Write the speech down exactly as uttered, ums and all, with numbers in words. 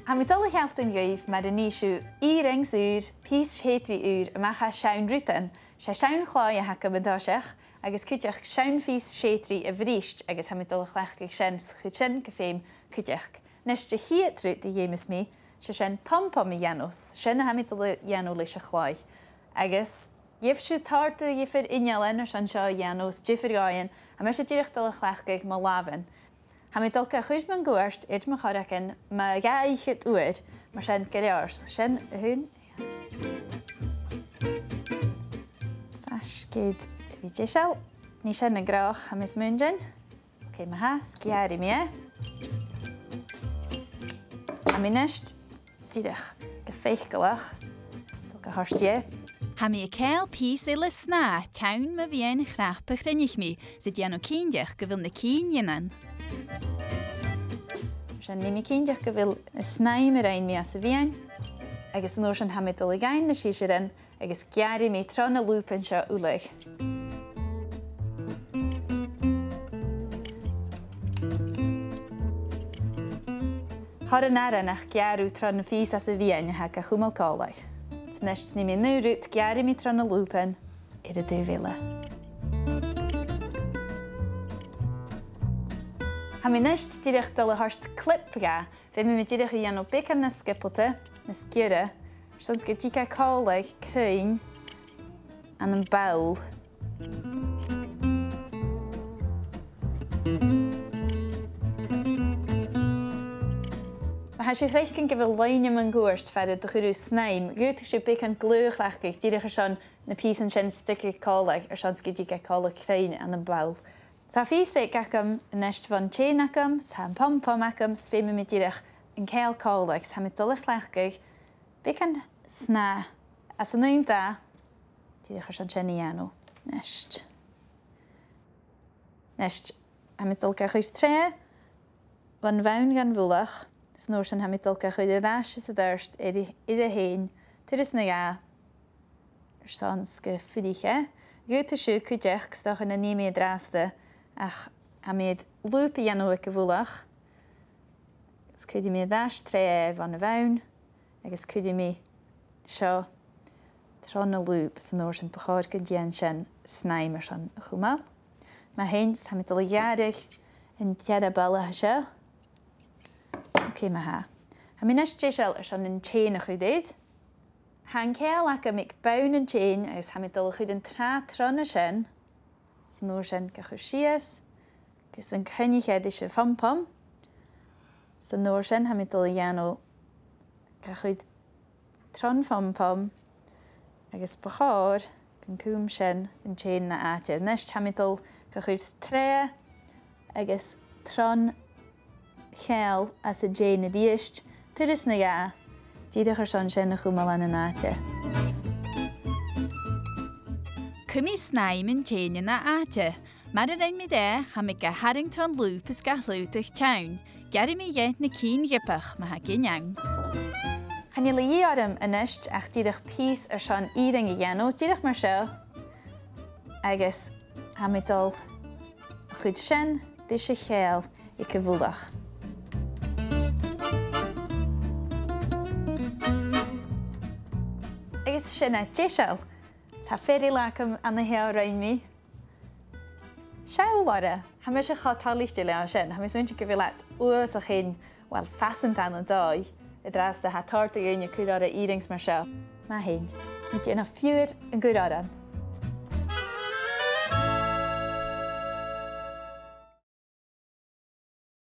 Tha mi a' dol a shealltainn dhuibh mar a nì sibh earrings ùr, pìos sèitrigh ùr a-mach à seann rudan. 'S e seann chlòimh a th' agam an toiseach, agus cuideachd seann phìos sèitrigh a bhrist, agus tha mi a' dol a chleachdadh sin 's chuir sin gu feum cuideachd. A-nis, a' chiad rud a dh'fheumas mi, 's e sin pom-pom a dhèanamh, sin a tha mi a' dol a dhèanamh leis a' chlòimh. Agus gheibh sibh tòrr de dhiofar innealan airson seo a dhèanamh, is diofar dhòighean, tha mise dìreach a' dol a chleachdadh mo làmhan. Tha mi a' dol ga chur mun cuairt air mo chorragan mu dhà fhichead uair, mar sin gu leòr. Sin a h-aon. Faisg air a bhith deiseil. Nì sin an gnothach, tha mi a' smaoineachadh. Ok, ma-thà, is gearraidh mi e. Tha mi a-nis dìreach gu faiceallach, a' dol ga thoirt dheth. Tha mi a' ceangal pìos eile snàth teann mu mheadhan a' chnap a chruinnich mi, 's a' dèanamh cinnteach gu bheil na cinn ann. Sin, nì mi cinnteach gu bheil an snaidhm a rinn mi às a' mheadhan, agus an uair sin tha mi a' dol a dh'fhaighinn na siosairean, agus gearraidh mi tro na lùban seo uile. Thoir an aran ach gearr thu tro na pìos às a' mheadhan a tha ga chumail còmhla. 'S a-nis nì mi an aon rud, gearraidh mi tro na lùban air an taobh eile. Tha mi a-nis dìreach a' dol a thoirt clip dha, feumaidh mi dìreach a dhèanamh beagan nas sgiobalta, nas giorra, airson 's gun tig e còmhla cruinn ann am ball. Ma tha sibh a' faicinn gu bheil loidhne mun cuairt far an do chuir thu snaidhm, dh'fhaodadh sibh beagan glue a chleachdadh dìreach airson na pìosan sin a stiocadh còmhla, airson 's gun tig e còmhla cruinn ann am ball. Tha fios bheag agam a-nis bhon t-seinn agam, 's tha am pom-pom agam, 's feumaidh mi dìreach an ceangal còmhla, 's tha mi a' dol a chleachdadh beagan snàth às an aon dath, dìreach airson sin a dhèanamh. A-nis. A-nis, tha mi a' dol ga chur troimhe bhon bhonn dhan mhullach, 's an uair sin tha mi a' dol ga chur air ais is air adhart air, air a thighinn, turas no dhà, airson 's gum fuirich e. Dh'fhaodadh sibh cuideachd, 's dòcha, na nì mi an-dràsta, ach tha mi air lùb a dhèanamh aig a' mhullach, is cuiridh mi air ais troimhe bhon bhonn, agus cuiridh mi seo tron lùb, 's an uair sin bu chòir gun dèan sin snaidhm airson a chumail. Ma-thà, tha mi a' dol a ghearradh an dearbh bhalla seo. Ok, ma-thà. Tha mi a-nis deiseil airson an t-seinn a chur air. Tha an ceangal agam aig bonn an t-seinn agus tha mi a' dol a chur an t-snàth tron a sin. 'S an uair sin ga chur sìos, gus an coinnich e ris a' phom-pom. 'S an uair sin tha mi a' dol a dhèanamh ga chur tron phom-pom, agus bu chòir gun cùm sin an t-seinn na àite. A-nis tha mi a' dol ga chur troimhe agus tron cheangal às an t-seinn a-rithist, turas no dhà, dìreach airson sin a chumail ann an àite. Cumaidh snaidhm an t-seinn na àite. Mar a rinn mi an-dè, tha mi ga tharraing tron lùb is ga shlaodadh teann. Gearraidh mi dheth na cinn ghiobach, ma tha gin ann. Chan eil a dhìth orm a-nis ach dìreach pìos airson earring a dhèanamh, dìreach mar seo. Agus tha mi a' dol a chur sin ris a' cheangal aig a' mhullach. Agus sin e deiseil. Tha fear eile agam an-seo a rinn mi. Seall orra, tha mise cho toilichte leotha sin, tha mi a' smaointinn gu bheil iad uabhasach fhèin, uill, fasanta ann an dòigh, an-dràsta, tha tòrr de dhaoine a' cur orra earrings mar seo. Ma-thà, nì mi dèanamh fiughair an cur orra.